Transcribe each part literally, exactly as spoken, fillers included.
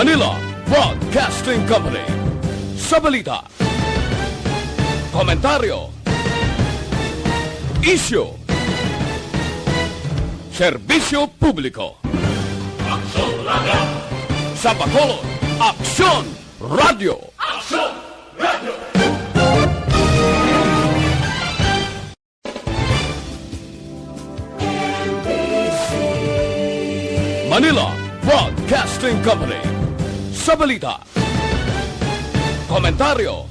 Manila Broadcasting Company. Sa balita, komentaryo, isyu, serbisyo publiko. Aksyon Radio. Sa Bacolod, Aksyon Radio. Aksyon Radio. Manila Broadcasting Company. Sa balita, komentaryo,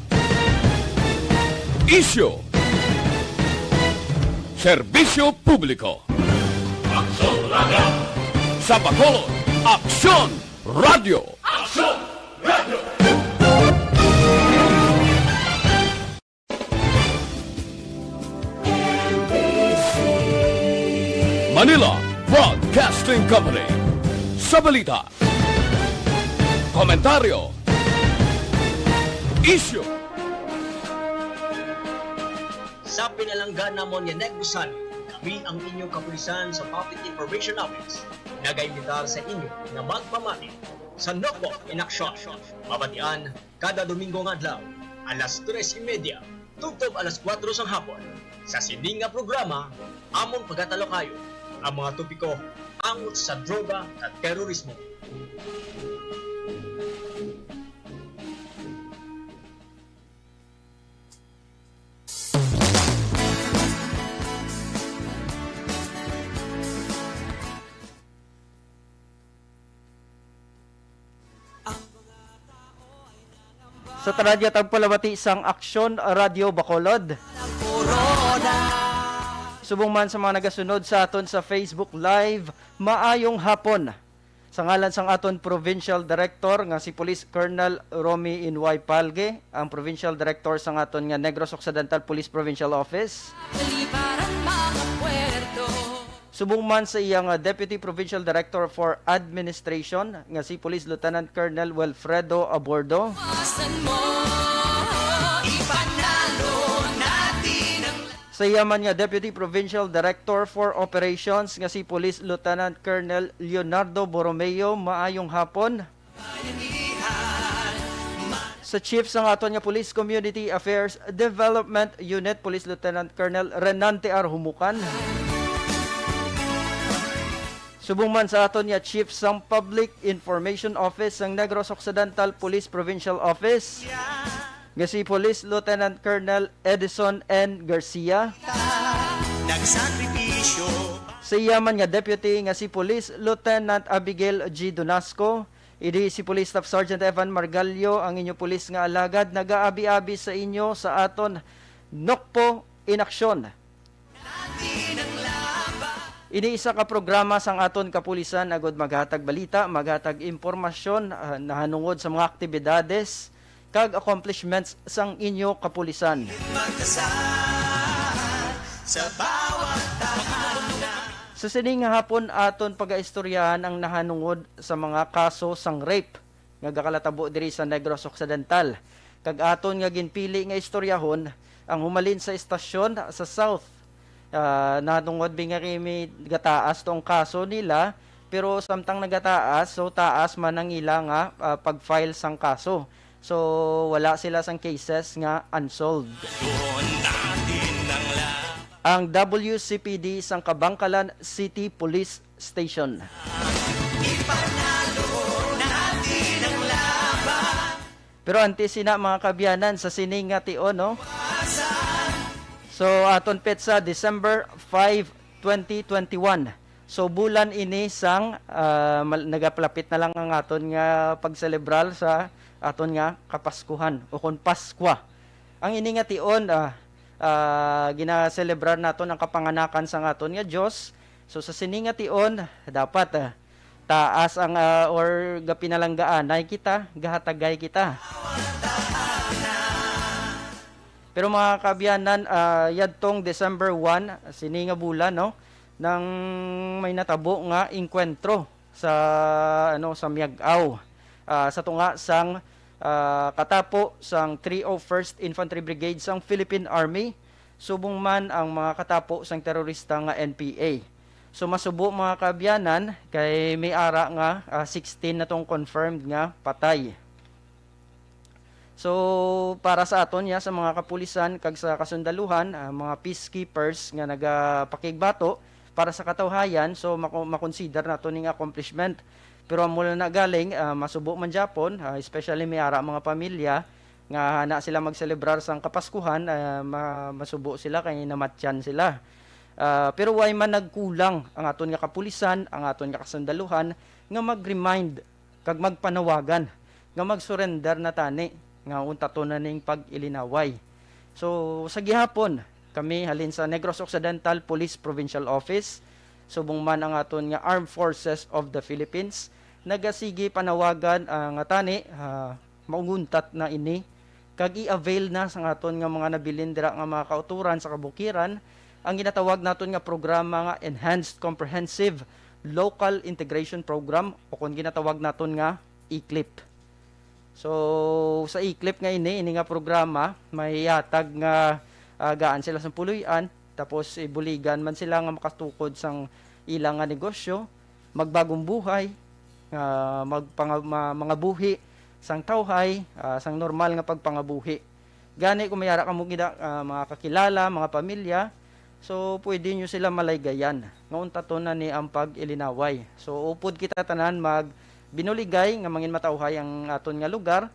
isyu, serbisyo publiko. Aksyon Radio. Sa Bacolod, Aksyon Radio. Aksyon Radio. Manila Broadcasting Company. Sa balita, komentaryo, isyu. Sa pinalangga namon nga Negros Halley, kami ang inyong kapulisan sa Public Information Office nagaimbitar sa inyo nga magpamati sa Nokpo in Action. Mabatian kada Domingo nga adlaw, alas tres y media tubtob alas kuwatro sang hapon. Sa sini nga programa, amon pagatalakayon ang mga topiko angot sa droga kag terorismo. Sa tanan niya tagpalabati sang Aksyon Radio Bacolod. Subong man sa mga nagasunod sa aton sa Facebook Live, maayong hapon. Sa ngalan sang aton Provincial Director nga si Police Colonel Romy Inway Palge, ang Provincial Director sang aton nga Negros Occidental Police Provincial Office. Subong man sa iya nga Deputy Provincial Director for Administration nga si Police Lieutenant Colonel Wilfredo Abordo. Sa iya man nga Deputy Provincial Director for Operations nga si Police Lieutenant Colonel Leonardo Borromeo, maayong hapon. Sa Chief sang aton nga Police Community Affairs Development Unit, Police Lieutenant Colonel Renante R. Humukan. Subong man sa aton nga Chief sang Public Information Office sang Negros Occidental Police Provincial Office, nga si Police Lieutenant Colonel Edison N. Garcia. Nagsakripisyo. Sa iya man nga deputy nga si Police Lieutenant Abigail G. Donasco, idi si Police Staff Sergeant Evan Margallo, ang inyo pulis nga alagad, nagaabi-abi sa inyo sa aton Nokpo in Aksyon. Ini isa ka programa sang aton kapulisan agud maghatag balita, maghatag impormasyon, ah, nahanungod sa mga aktibidades kag accomplishments sang inyo kapulisan. Sa bawat tahanan. Sa sini nga hapon, aton pagaistoryahan ang nahanungod sa mga kaso sang rape nga gakalatabo diri sa Negros Occidental. Kag aton nga ginpili nga istoryahon ang humalin sa estasyon sa South. Ah, nahanungod bi nga kami gataas tong kaso nila, pero samtang nagataas, so taas man ang ila nga, ah, pag-file sang kaso. So, wala sila sang cases nga unsolved. Ang W C P D sang Kabankalan City Police Station. Pero antes sina, mga kaabyanan, sa sini nga tion, no? So, aton petsa, December five, twenty twenty-one. So, bulan ini sang, ah, mal-, nagapalapit na lang ang aton nga pagselebrar sa aton nga Kapaskuhan o kon Paskwa. Ang ini nga tion, ah, ah, ginaselebrar naton ang kapanganakan sang aton nga Dios. So, sa sini nga tion, dapat, ah, taas ang, ah, or gapinalanggaanay kita, gahatagay kita. Pero, mga kaabyanan, ah, yadtong December one, sini nga bulan, no, nang may natabo nga engkwentro sa, ano, sa Miag-ao, ah, sa tunga sang, ah, katapo sang three oh first Infantry Brigade sang Philippine Army, subong man ang mga katapo sang terorista nga N P A. So, masubo, mga kaabyanan, kay may ara nga, ah, sixteen na tong confirmed nga patay. So, para sa aton niya, sa mga kapulisan kag sa kasundaluhan, ah, mga peacekeepers nga nagapakigbato para sa katawhayan, so mako-, makonsider nato ning accomplishment. Pero amo na na galing, ah, masubo man gyapon, ah, especially may ara mga pamilya nga hana sila magselebrar sang Kapaskuhan, ah, ma-, masubo sila kay namatyan sila. Ah, pero way man nagkulang ang aton nga kapulisan, ang aton nga kasundaluhan nga mag-remind kag magpanawagan nga mag-surrender na tani, nga untaton na ning pag-ilinaway. So, sa gihapon, kami halin sa Negros Occidental Police Provincial Office, subong man ang aton nga Armed Forces of the Philippines, nagasigi panawagan, ah, nga tani, ah, maunguntat na ini, kag i-avail na sa aton nga mga nabilin dira nga mga kauturan sa kabukiran ang ginatawag naton nga programa nga Enhanced Comprehensive Local Integration Program, o kon ginatawag naton nga eclip. So, sa eclip nga ini, ini nga programa, may yatag nga, ah, gaan sila sa puloy-an, tapos ibuligan man sila nga makatukod sang ilang nga negosyo, magbagong buhay, nga magpanga-, ma-, mangabuhi sang tawhay, ah, sang normal nga pagpangabuhi. Gani, kung may ara kamo gina-, ah, mga kakilala, mga pamilya, so pwede nyo sila malaygayan nga untaton na ni ang pag-ilinaway. So, upod kita tanan mag binuligay nga mangin matawhay ang aton nga lugar.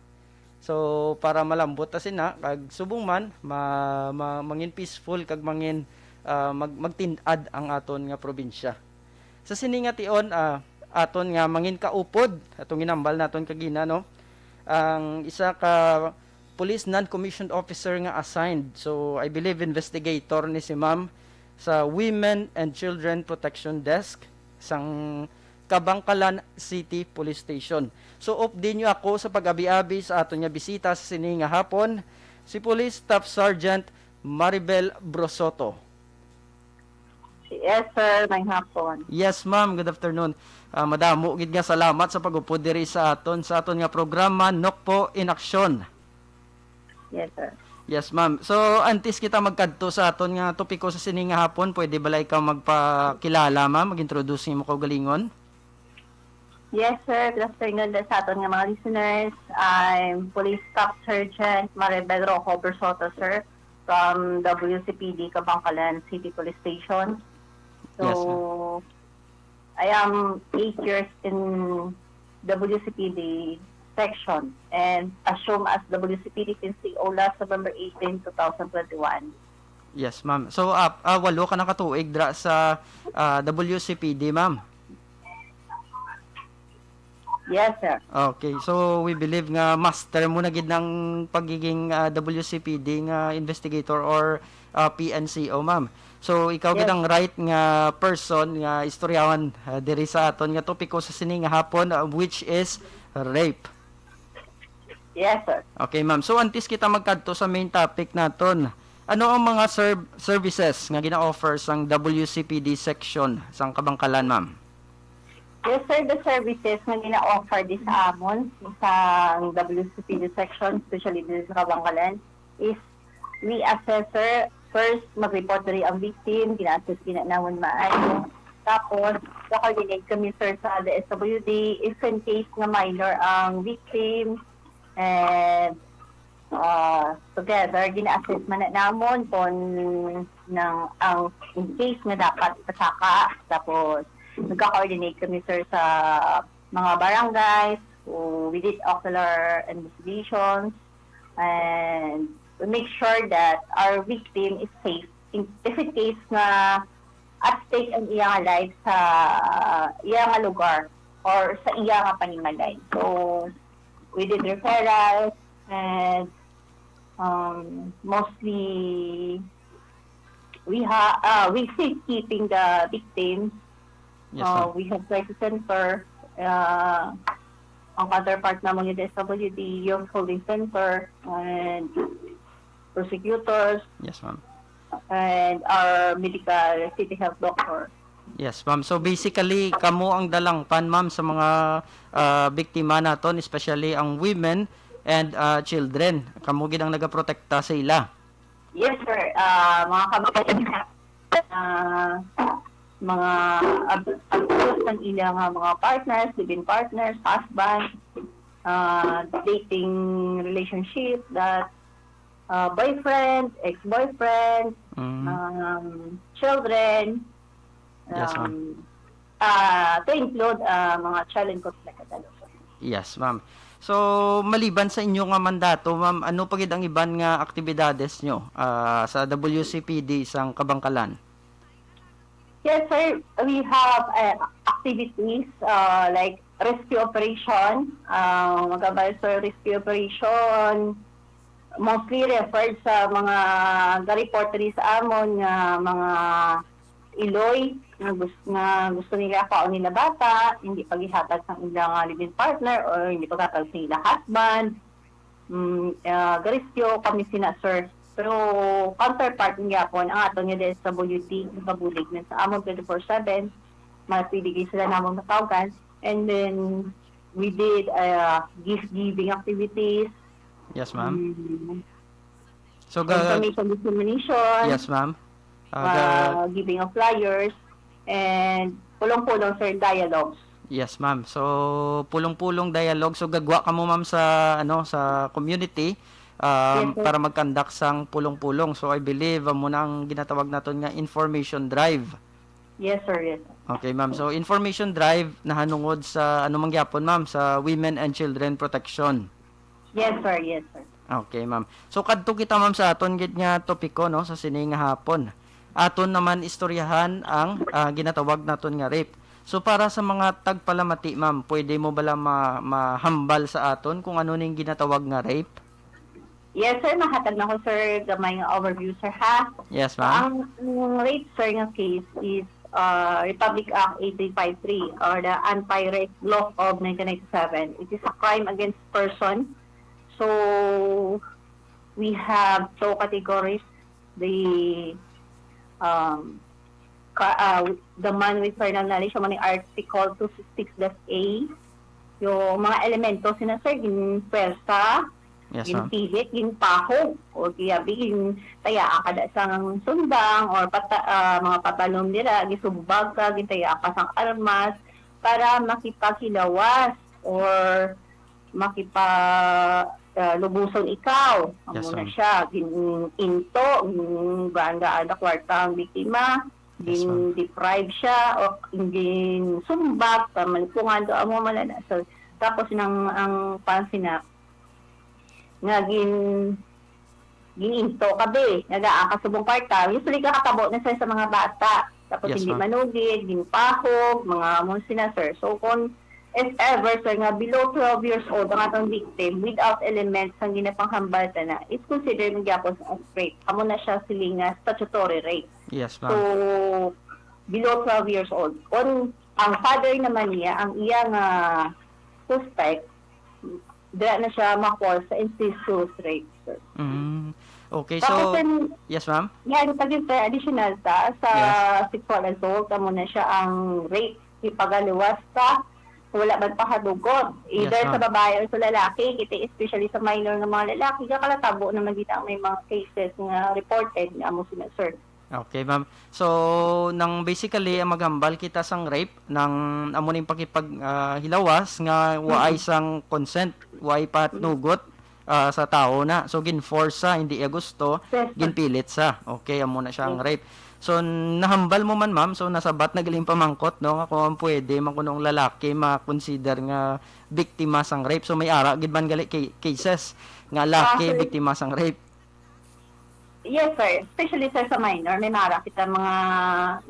So, para malambot ta sina, kag subong man, ma-, ma-, mangin peaceful kag mangin, ah, mag-, magtin-ad ang aton nga probinsya. Sa sini nga tion, ah, aton nga mangin kaupod, atong ginambal naton kagina, no? Ang isa ka police non-commissioned officer nga assigned. So, I believe investigator ni si ma'am sa Women and Children Protection Desk sang Kabankalan City Police Station. So, updi niyo ako sa pag-abi-abi sa aton nga bisita sa sini nga hapon, si Police Staff Sergeant Maribel Brosoto. Yes, sir. May hapon. Yes, ma'am. Good afternoon. Ah, madamo gid nga salamat sa pag-upod diri sa aton, sa aton nga programa, Nokpo in Action. Yes, sir. Yes, ma'am. So, antes kita magkadto sa aton nga topiko sa sini nga hapon, pwede bala ikaw magpakilala, ma'am? Mag-introduce nimo kaugalingon? Yes, sir. Good afternoon din sa aton nga mga listeners. I'm Police Staff Sergeant Maribel Rojo Bersoto, sir, from W C P D Kabankalan City Police Station. Yes, sir. So, I am eight years in W C P D section and assume as W C P D P N C O last November eighteen, two thousand twenty-one. Yes, ma'am. So, ah, ah, walo ka na ka tuig dira sa, ah, W C P D, ma'am? Yes, sir. Okay. So, we believe nga master mo na gid ng pagiging, ah, W C P D nga investigator or, ah, P N C O, ma'am. So, ikaw gid Yes. ang right nga person nga istoryawan, ah, diri sa aton nga topiko sa sini nga hapon, ah, which is rape. Yes, sir. Okay, ma'am. So, antes kita magkadto sa main topic naton, ano ang mga serv-, services nga gina-offer sang W C P D section sang Kabankalan, ma'am? Yes, sir. The services nga gina-offer di sa amon, sa W C P D section, especially dito sa Kabankalan, is we assess, sir. First, mag-report diri ang victim, gina-assess gina namon maayo. Tapos, ga-coordinate kami, sir, sa D S W D, if in case nga minor ang victim, and, ah, together, gina-assess man na namon kung nang, ang, in case nga dapat pasaka, tapos nagka-coordinate kami, sir, sa mga barangays, so we did ocular investigations, and we make sure that our victim is safe in, if in case nga at stake ang iyang life sa iyang lugar or sa iyang panimalay. So, we did referrals and, um, mostly we ha-, uh, we safekeeping the victims. Yes, Uh, ma'am. We have crisis center, uh, ang counterpart namon yung D S W D, youth holding center, and prosecutors, Yes, ma'am. and our medical city health doctor. Yes, ma'am. So, basically, kamo ang dalangpan, ma'am, sa mga, ah, biktima naton, especially ang women and, ah, children. Kamo gid ang nagaprotekta sa ila. Yes, sir. Ah, mga kababayan, ah, mga ab-, abuse ng ilang, ah, mga partners, live-in partners, husband, ah, dating relationship, that, ah, boyfriend, ex-boyfriend, Mm. um, children, Yes, ma'am. um, ah, to include, ah, mga child in conflict at adultery. Yes, ma'am. So, maliban sa inyo nga mandato, ma'am, ano pa gid ang iban nga aktibidades nyo, ah, sa W C P D sang Kabankalan? Yes, sir. We have, uh, activities, uh, like rescue operation, uh, mag-abay sa rescue operation, mostly referred sa mga ga-report diri sa amon nga mga iloy nga gus-, nga gusto nila kwaon nila bata, hindi pagihatag sa ilang, uh, live-in partner or hindi paghatag sa ilang husband. Mm, ah, garescue kami sina, sir. Pero counterpart gyapon ang aton nga D S W D, ang kabulig na sa amon twenty-four seven, mapili sila namon matawagan. And then, we did, ah, gift giving activities. Yes, ma'am. Mm. So, ga- Information dissemination. Yes, ma'am. Ah, ga- ah, giving of flyers, and pulong-pulong, sir, dialogues. Yes, ma'am. So, pulong-pulong dialogue. So, gagwa kamo, ma'am, sa, ano, sa community, um, Yes, sir. para mag-conduct sang pulong-pulong. So, I believe, amo na ang ginatawag naton nga information drive. Yes, sir. Yes, sir. Okay, ma'am. So, information drive nahanungod sa, ano man gyapon, ma'am, sa women and children protection. Yes, sir. Yes, sir. Okay, ma'am. So, kadto kita, ma'am, sa aton gid nga topiko, no, sa sini nga hapon. Aton naman istoryahan ang, ah, ginatawag naton nga rape. So, para sa mga tagpalamati, ma'am, pwede mo bala ma-, mahambal sa aton kung ano ning ginatawag nga rape? Yes, sir. Mahatag na ko, sir, gamay nga overview, sir, ha? Yes, ma'am. Ang, ang rape, sir, nga case is, uh, Republic Act eighteen five three or the Anti-Rape Law of nineteen ninety-seven. It is a crime against person. So, we have two categories. The, um, ka-, uh, the man with carnal knowledge, amo ni Article two sixty-six dash A. Yung mga elemento sina, sir, ginpwersa, Yes, ma'am. ginpilit, ginpahog, o kaya bi-, gintayaa ka da sang sundang or pata-, ah, mga patalon dira, gisumbag ka, gintayaa ka sang armas para makipaghilawas or makipa-, ah, lubuson ikaw. Amo Yes, na ma'am. siya, gin-, into, gin-, gaan-gaan na kwarta ang biktima, Yes, ma'am. gin-deprive siya, o gin-, sumbag, kamalipungan, to, amo man na. So, tapos nang, ang pansin na, nga gin-, gin-into ka, be, nga gaan ka subong kwarta. Usually, kakatabo na siya sa mga bata. Tapos Yes, hindi ma'am. manugid, ginpahog, mga amo sina, sir. So, kung if ever, sir, nga below twelve years old ang atong victim, without elements ang ginapanghambal ta na, is considered man gyapon as rape. Amo na siya sila nga statutory rape. Yes, So, ma'am. below twelve years old. On, ang father naman niya, ang iya nga suspect, dira na siya ma-fall sa incestuous rape, sir. Mm. Okay, Tapos, so, sir, yes, ma'am? yan, pag yung additional ta sa Yes. sexual assault, amo na siya ang rape, ipagaluwas ka, wala man pahadugot. Either Yes, sa ma'am. babae or sa lalaki, kita especially sa minor nga mga lalaki, kakalatago naman kita ang may mga cases nga reported nga amo sina, sir. Okay, ma'am. So, nang basically, ang maghambal kita sang rape, nang amo ning pakipag, ah, hilawas nga waay Mm. sang consent, waay patnugot, ah, sa tawo na. So, ginforce sa, hindi iya gusto, Yes, sir. ginpilit sa. Okay, amo na siya ang Yes. rape. So, nahambal mo man, ma'am, so nasabat na gali ang pamangkot, no, nga kung pwede man kuno ang lalaki ma-consider nga biktima sang rape. So, may ara gid man gali ca-, cases nga laki Ah, sir. biktima sang rape. Yes, sir. Especially, sir, sa minor, may mara kita mga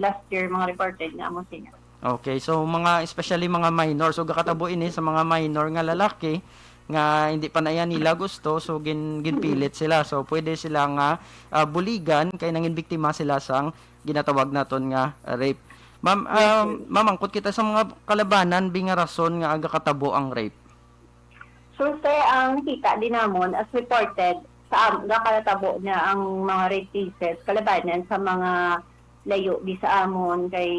last year, mga reported nga amo sina. Okay, so mga, especially mga minor. So, gakatabo ini sa mga minor nga lalaki nga hindi pa na iya nila gusto, so gin-, ginpilit sila. So, pwede sila nga, ah, buligan kay nangin biktima sila sang ginatawag naton nga rape. Ma'am, Yes, ah, sir. ma'am, angkot kita sa mga kalabanan, bi nga rason nga gakatabo ang rape. So, sir, ang nakita din namon, as reported, sa am-, gakatabo na ang mga rape cases, kalabanan sa mga layo di sa amon, kay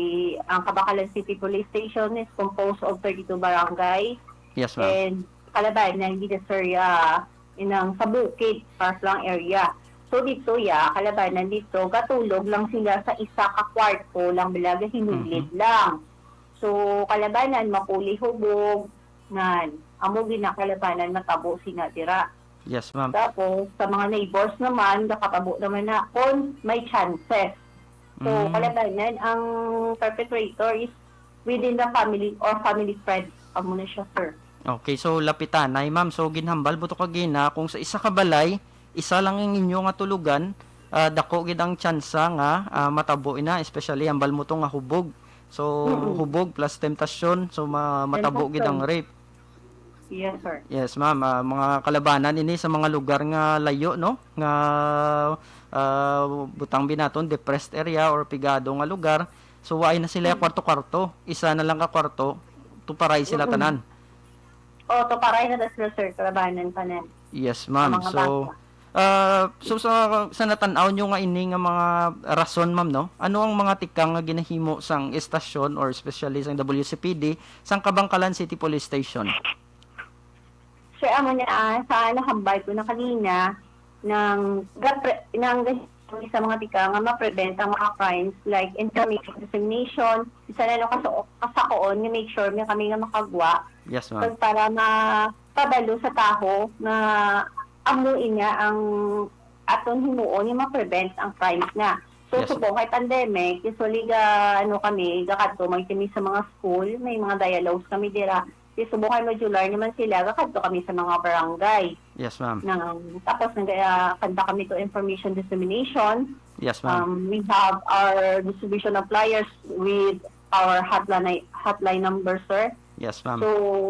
ang Kabacalan City Police Station is composed of thirty-two barangay. Yes, ma'am. And kalabanan di na, sir, ah, inang sa bukid, far-flung area. So, dito, ya, kalabanan dito, gatulog lang sila sa isa ka kwarto lang, bala, gahinulid Mhm. lang. So, kalabanan, mapuli hubog, nan. Amo gina kalabanan matabo sina dira. Yes, ma'am. Tapos, sa mga neighbors naman, nakatabo naman na kung may chances. So, Mm. kalabanan, ang perpetrator is within the family or family friends. Amo na siya, sir. Okay, so lapitanay, ma'am. So, ginhambal mo to kagina, kung sa isa ka balay, isa lang ang inyo nga tulugan, ah, dako gid ang tsansa nga, ah, matabo ina, especially hambal mo to nga hubog. So, Mm-mm. hubog plus temptasyon, so ma-, matabo gid ang Temptasyon. rape. Yes, sir. Yes, ma'am. Ah, mga kalabanan ini sa mga lugar nga layo, no? Nga, ah, butang binaton, depressed area or pigado nga lugar. So, waay na sila Mm. kwarto-kwarto. Isa na lang ka kwarto, tuparay sila Mm-mm. tanan. Oh, tuparay na sila, sir, kalabanan tanan. Yes, ma'am. Ang mga So, bata. ah, so sa, sa natan-aw nyo nga ini nga mga rason, ma'am, no? Ano ang mga tikang nga ginahimo sang estasyon or especially sang W C P D sang Kabangkalan City Police Station? Sir, amo niya, ah, sa nahambal ko na kanina, nang gapre-, nang sa mga tika nga ma-prevent ang mga crimes like information dissemination, isa na lang kaso-, kasakoon nga make sure nga kami nga makagwa. Yes, ma'am. Kag para mapabalo sa taho nga amo ina ang aton himuon nga ma-prevent ang crimes na. So, Yes, ma'am. subong kay pandemic, usually ga, ano kami, gakadto man kami sa mga school, may mga dialogues kami dira. Di subong kay modular naman sila, gakadto kami sa mga barangay. Yes, ma'am. Nang, tapos nagakanta kami to information dissemination. Yes, ma'am. Um, we have our distribution of flyers with our hotline, hotline number, sir. Yes, ma'am. So,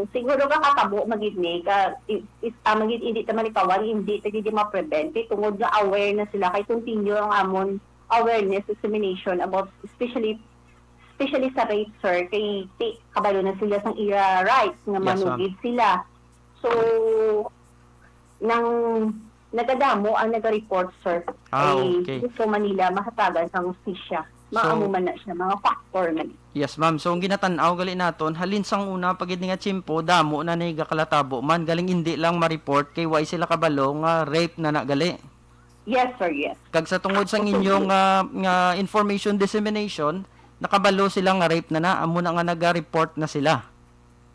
siguro kakatabo magid ni, ka, i-, is, ah, magid hindi ta malikawan, hindi ta gid ma-prevent. Kay tungod nga aware na sila, kay continue ang amon awareness dissemination about especially, especially sa rape, sir, kay ti-, kabalo na sila sang ira rights nga Yes, ma'am. manugid sila. So, nang nagadamo ang naga-report, sir, Ah, kay okay. gusto man nila mahatagan sang hustisya. So, Maamo man na siya, mga factor man. Yes, ma'am. So, ang ginatan-aw gali naton, halin sang una pa gid nga tiyempo, damo na ni gakalatabo man, galing hindi lang ma-report kay way sila kabalo nga rape na na gali. Yes, sir, yes. Kag sa tungod sang inyo nga, nga information dissemination, nakabalo sila nga rape na na, amo na nga naga-report na sila.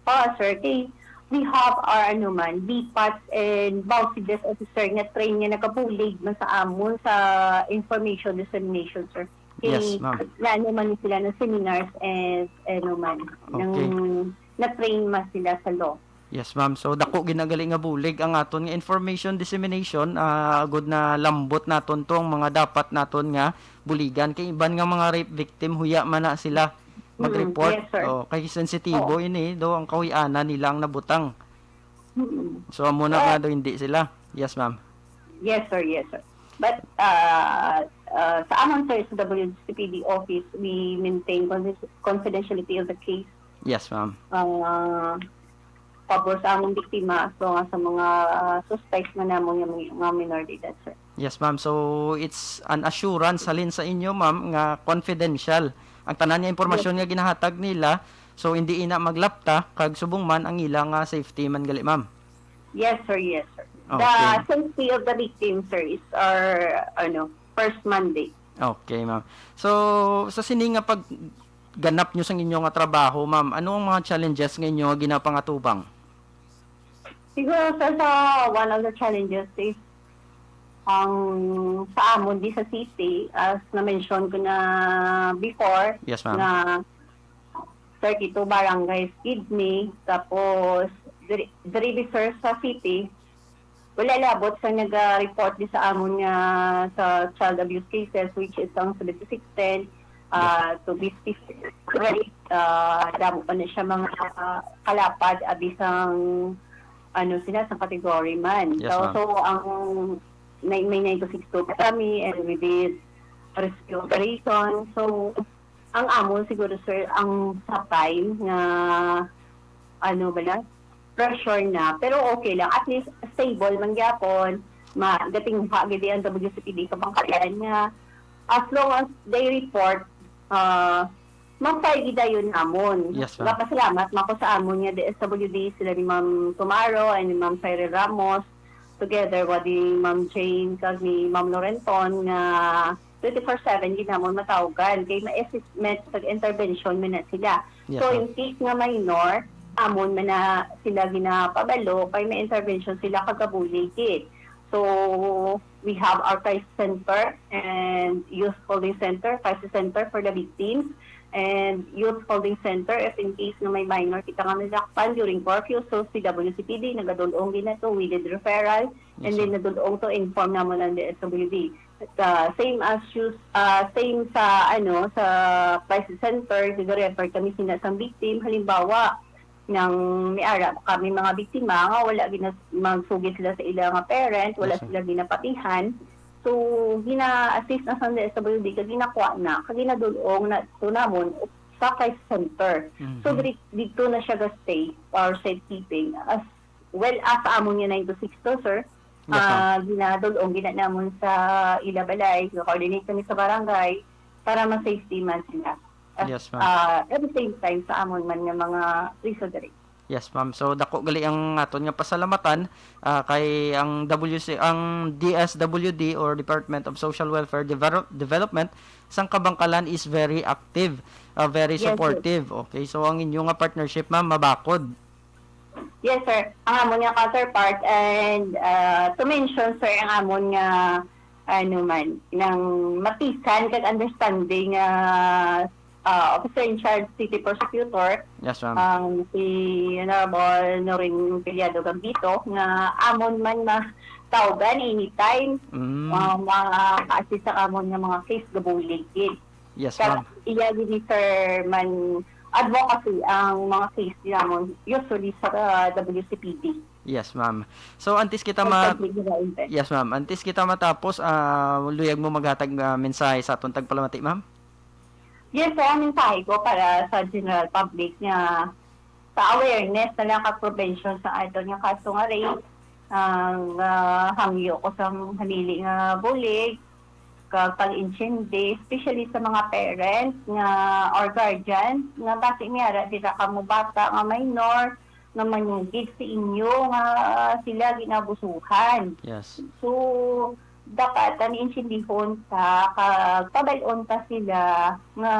Oo, sir. Kay we have our, ano man, B PATS and Bausides officer nga train nga nagabulig man sa amon sa information dissemination, sir. Kay Yes, ma'am. naano man sila na seminars and, ano man, Okay. nang na-train man sila sa law. Yes, ma'am. So, dako ginagali nga bulig ang aton nga information dissemination, ah, agud na lambot naton to ang mga dapat naton nga buligan. Kay iban nga mga rape victim, huya man na sila Mm, mag-report. yes, sir. Oh, kay sensitibo Oo. ini, do ang kahuy-anan nila ang nabutang. Mm. So, amo na But nga do hindi sila. Yes, ma'am. Yes, sir. Yes, sir. But, uh, uh, sa amon, sir, sa W C P D office, we maintain confidentiality of the case. Yes, ma'am. Ah, pabor sa among biktima, so nga sa mga, ah, suspects na namon nga mi-, nga minor de edad, sir. Yes, ma'am. So, it's an assurance halin sa inyo, ma'am, nga confidential ang tanan nga impormasyon Yes. nga ginahatag nila. So, hindi ina maglapta kag subong man ang ila nga safety man gali, ma'am. Yes, sir. Yes, sir. The Okay. safety of the victim, sir, is our, ano, first mandate. Okay, ma'am. So, sa sini nga pag ganap nyo sang inyo nga trabaho, ma'am, ano ang mga challenges nga inyo nga ginapangatubang? Siguro, sir, sa one of the challenges is ang sa amon di sa city, as na-mention ko na before, Yes, ma'am. na thirty-two barangays gid mi, tapos diri, diri, sir, sa city, wala labot sa naga-report di sa amon nga sa child abuse cases, which is ang seventy-six ten, ah, to be specific, ah, damo pa na siya mga, ah, kalapad, abi sang, ano, sila, sa category man. Yes, So, ma'am. so, ang may, may nine two six two pa kami, and we did rescue operation. So, ang amon siguro, sir, ang sapay nga, ano ba na, pressure na. Pero okay lang. At least, stable man gyapon. Ma-, gatingha gid ang W C P D kabangkalan nga as long as they report, ah, ma-file gid dayon namon. Yes, ma'am. Gapasalamat man ko sa amon nga D S W D, sila ni Ma'am Tumaro and ni Ma'am Cyril Ramos. together with ni Ma'am Jane kag ni Ma'am Lorenton nga twenty-four seven gid namon matawgan kay ma-assessment sa intervention man na sila. Yes, So, ma'am. in case nga minor, amon man na sila ginapabalo kay may intervention sila kagabulig gid. So, we have our crisis center and youth holding center, crisis center for the victims, and youth holding center if in case nga may minor kita nga nasakpan during curfew. So, si W C P D nagadul-ong gid nato, we did referral, and Yes, then ma'am. nadul-ong to inform namon ang D S W D. Uh, same as you, uh, same sa ano sa crisis center, nag-refer kami sina sang victim. Halimbawa, nang may ara kami mga biktima nga wala gina-, magsugid sila sa ila nga parent, wala Yes, sir. sila ginapapihan. So, gina-assist na sa D S W D, kag ginakuha na, kag ginadul-ong na to namon sa crisis center. So, Mhm. diri, dito na siya ga-stay or safekeeping as well as sa amon nga nine to six to, sir. Yes, ma'am. Ah, ginadul-ong gina namon sa ila balay, coordinate kami sa barangay para ma-safety man sila. At, Yes, ma'am. ah, at the same time, sa amon man nga mga prisoner. Yes, ma'am. So, dako gali ang aton nga pasalamatan, ah, kay ang W C, ang D S W D or Department of Social Welfare Devel-, Development sang Kabangkalan is very active, ah, very Yes, sir. supportive. Okay, so ang inyo nga partnership, ma'am, mabakod. Yes, sir. Ang amon nga counterpart and, ah, to mention, sir, ang amon nga, ano man, nang matisan kag understanding nga, ah, officer in charge city prosecutor, Yes, ma'am. ang si Honorable Noreen Piliado Gambito, nga amon man matawgan anytime, Mm. ah, maka-assist sa amon nga mga case gabulig gid. Yes, Kag ma'am. iya gid ni Sir man advocacy ang mga case namon, usually sa, ah, W C P D. Yes, ma'am. So, antes kita Kag ma-, sa General Invest. Yes, ma'am. Antes kita matapos, ah, luyag mo maghatag, ah, mensahe sa aton tagpalamati, ma'am? Yes, sir. Ang mensahe ko para sa general public nga sa awareness na lang kag prevention sa aton nga kaso nga rape, ang, ah, hangyo ko sa hamili nga bulig, kag pag-intindi, especially sa mga parents nga or guardians nga basi may ara dira kamo bata nga minor nga manugid sa inyo nga sila ginabusuhan. Yes. So, dapat ang intindihon ta kag pabal-on ta sila nga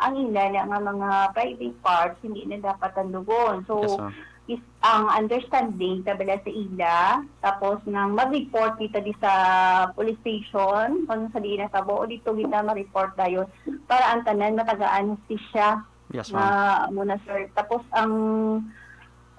ang ila na nga mga private parts hindi na dapat tandugon. So, Yes, ma'am. is ang understanding ta bala sa ila, tapos nang mag-report kita di sa police station, kung sa diin natabo, o dito kita ma-report dayon para ang tanan matagaan hustisya Yes, nga ma'am. muna, sir. Tapos ang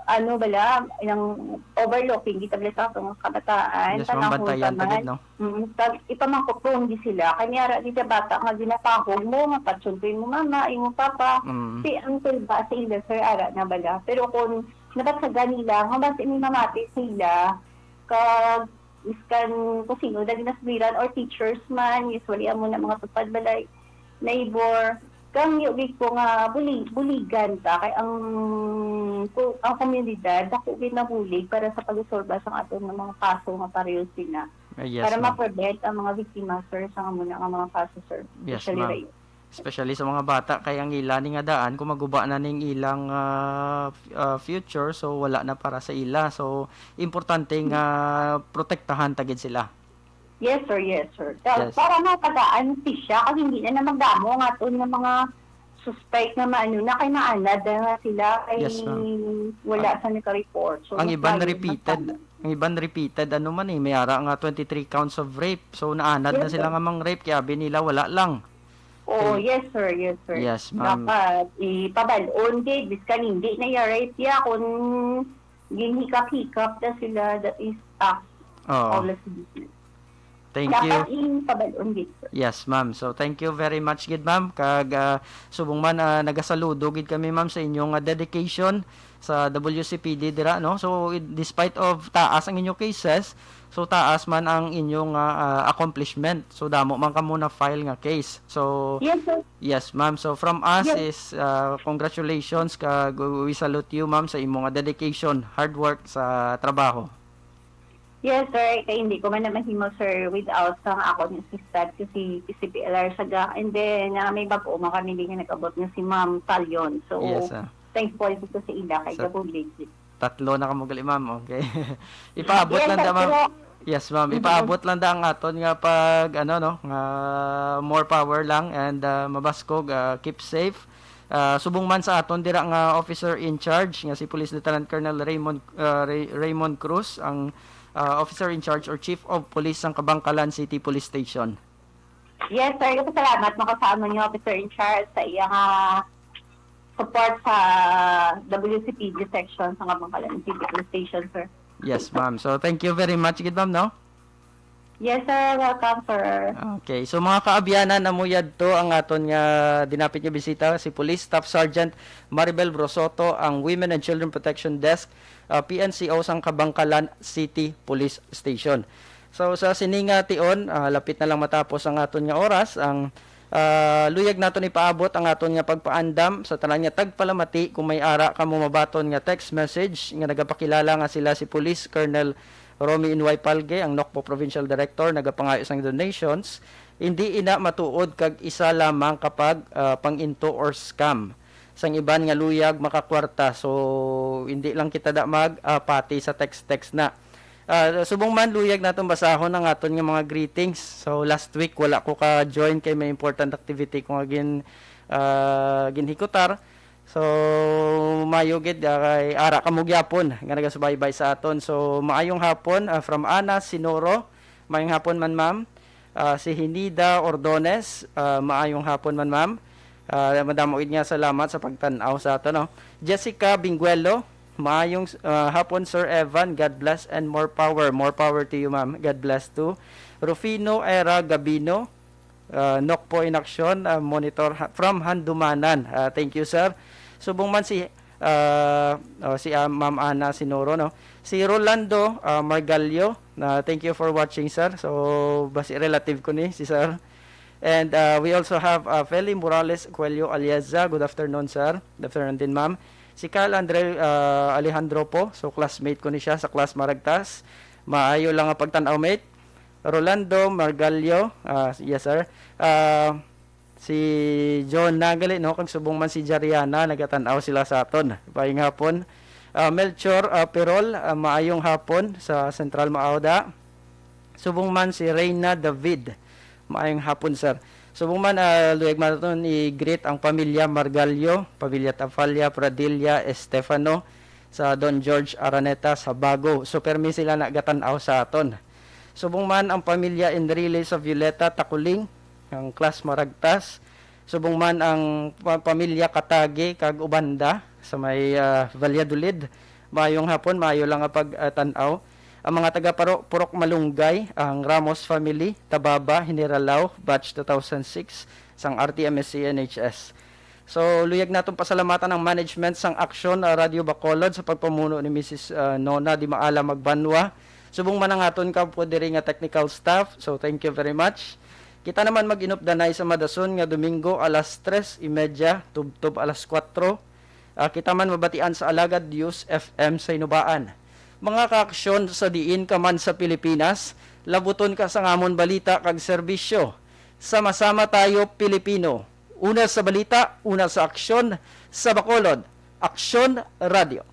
ano bala, yung overlooking kita bala sa atong kabataan, Yes, ma'am. panahon Bantayan pa ta gid, man. no? Mm, tag-, ipamangkot ko, hindi sila. Kay may ara gid sa bata nga ginapahog mo, nga patsyontoy mo mama, imo papa. Mm. Si uncle ba, si ila, sir, ara na bala. Pero kung nabatsagan nila, nga basi may mamati sa ila, kag miskan kung sino na ginasbiran or teachers man, usually amo na mga tupad balay, neighbor, kang yo gid ko nga buli-, buligan ta kay ang ku-, ang komunidad dako gid nabulig para sa pagresolba sang aton nga mga kaso nga pareho sina. Ah, yes, Para ma'am. ma-prevent ang mga biktima, sir, sa amo na nga mga kaso, sir. Yes, Especially ma'am. rape. Especially sa mga bata, kay ang ila ni nga daan, kung maguba na ning ilang, ah, f-, ah, future, so wala na para sa ila. So, importante nga protektahan ta gid sila. Yes, sir. Yes, sir. Ka-, Yes. para matagaan si siya, kag hindi na na magdamo nga aton nga mga suspect nga maano na, kay maanad na nga sila, kay Yes, ma'am. wala Ang, sa naka-report. So, ang mas iban maayo repeated, magdamo. ang iban repeated, ano man eh, may ara nga twenty-three counts of rape. So, naanad Yes, na sila sir. nga mang rape, kay abi nila wala lang. Oo, Kay yes, sir. Yes, sir. Yes, ma'am. Dapat ipabal-on gid, biskan hindi na ya-rape ya, kung ginhikap-hikap na sila, that is act Oo. of lasciviousness. Thank Dapat you. ipabal-on gid, sir. Yes, ma'am. So, thank you very much gid, ma'am. Kag, ah, subong man, ah, nagasaludo gid kami, ma'am, sa inyong, ah, dedication sa W C P D dira, no? So, i-, despite of taas ang inyong cases, so taas man ang inyong, ah, ah, accomplishment. So, damo man kamo na-file nga case. So, Yes, sir. yes, ma'am. So, from us Yes. is, ah, congratulations kag we salute you, ma'am, sa imong, ah, dedication, hard work sa trabaho. Yes, sir. Kay hindi ko man na mahimo, sir, without sa akon assistant, kasi P C P L R saga. And then, ah, may bag-o man kami din nga nag-abot nga si Ma'am Talion. So, Yes, sir. thankful ko sa ila kay Sa gabulig. Tatlo na kamo gali, ma'am. Okay. Ipaabot Yes, lang da, sir, ma'am. pero Yes, ma'am. Mhm. Ipaabot lang da ang aton nga pag, ano, no, nga more power lang and, ah, mabaskog, ah, keep safe. Ah, subong man sa aton dira nga officer in charge nga si Police Lieutenant Colonel Raymond, ah, Ray- Raymond Cruz, ang, ah, officer in charge or chief of police sang Kabankalan City Police Station. Yes, sir. Salamat mo sa amon nga officer in charge sa iya nga support sa W C P D section sa Kabankalan City Police Station, sir. Yes, ma'am. So, thank you very much gid, ma'am, no? Yes, sir. Welcome, sir. Okay. So, mga kaabyanan, amo yadto ang aton nga dinapit nga bisita, si Police Staff Sergeant Maribel Brosoto, ang Women and Children Protection Desk, ah, P N C O sang Kabankalan City Police Station. So, sa sini nga tion, ah, lapit na lang matapos ang aton nga oras, ang, ah, luyag naton ipaabot ang aton nga pagpaandam sa tanan nga tagpalamati. Kung may ara kamo mabaton nga text message nga nagapakilala nga sila si Police Colonel Romy Inway Palge, ang Nocpo Provincial Director, nagapangayo sang donations, hindi ina matuod kag isa lamang kapag, ah, pang-into or scam sang iban nga luyag makakwarta. So, hindi lang kita da mag, ah, pati sa text-text na. Ah, subong man, luyag naton basahon ang aton nga mga greetings. So, last week, wala ko ka-join kay may important activity ko nga gin, ah, ginhikutar. So, mayo gid, ah, kay ara kamo gyapon nga nagasubaybay sa aton. So, maayong hapon, ah, from Ana Sinoro. Maayong hapon man, ma'am. Ah, si Hinida Ordones, ah, maayong hapon man, ma'am. Ah, madamo gid nga salamat sa pagtan-aw sa ato, no. Jessica Binguelo, maayong, ah, hapon, Sir Evan. God bless and more power. More power to you, ma'am. God bless too. Rufino Era Gabino, ah, Nocpo in Action, ah, monitor ha- from Handumanan. Ah, thank you, sir. Subong man si, ah, oh, si, ah, Ma'am Ana Sinoro, no? Si Rolando, ah, Margallo, na thank you for watching, sir. So, basi relative ko ni si sir. And, ah, we also have, ah, Feli Morales Cuello Aliaza. Good afternoon, sir. Good afternoon din, ma'am. Si Carl Andre, ah, Alejandro po. So, classmate ko ni siya sa class Maragtas. Maayo lang ang pagtan-aw, mate. Rolando Margallo, ah, yes, sir. Ah, si John Nagali, no, kag subong man si Jariana, nagatan-aw sila sa aton. Maayong hapon. Ah, Melchor, ah, Perol, ah, maayong hapon sa Central Maauda. Subong man si Reyna David. Maayong hapon, sir. Subong man, ah, luyag man naton i-greet ang pamilya Margallo, pamilya Tafalla, Pradilla, Estefano, sa Don George Araneta sa Bago. So, permi sila nagatan-aw sa aton. Subong man ang pamilya Enrile sa Violeta, Taculing, ang Class Maragtas. Subong man ang pa- pamilya Katagi kag Ubanda sa may, ah, Valladolid. Maayong hapon, maayo lang nga pagtan-aw. Ang mga taga Paro- Purok Malunggay, ang Ramos family, Tababa, Generalao, batch two thousand six, sang R T M S C N H S. So, luyag naton pasalamatan ang management sang Aksyon, ah, Radio Bacolod sa pagpamuno ni Missus, ah, Nona Di Maala Magbanwa. Subong man ang aton kapo diri nga technical staff. So, thank you very much. Kita naman mag-inupdanay sa madason nga Domingo alas tres y media, tubtob alas kuwatro. Ah, kita man mabatian sa Alagad News F M sa Hinubaan. Mga kaaksyon, sa diin ka man sa Pilipinas, labuton ka sang amon balita kag serbisyo. Sama-sama tayo, Pilipino. Una sa balita, una sa aksyon, sa Bacolod, Aksyon Radio.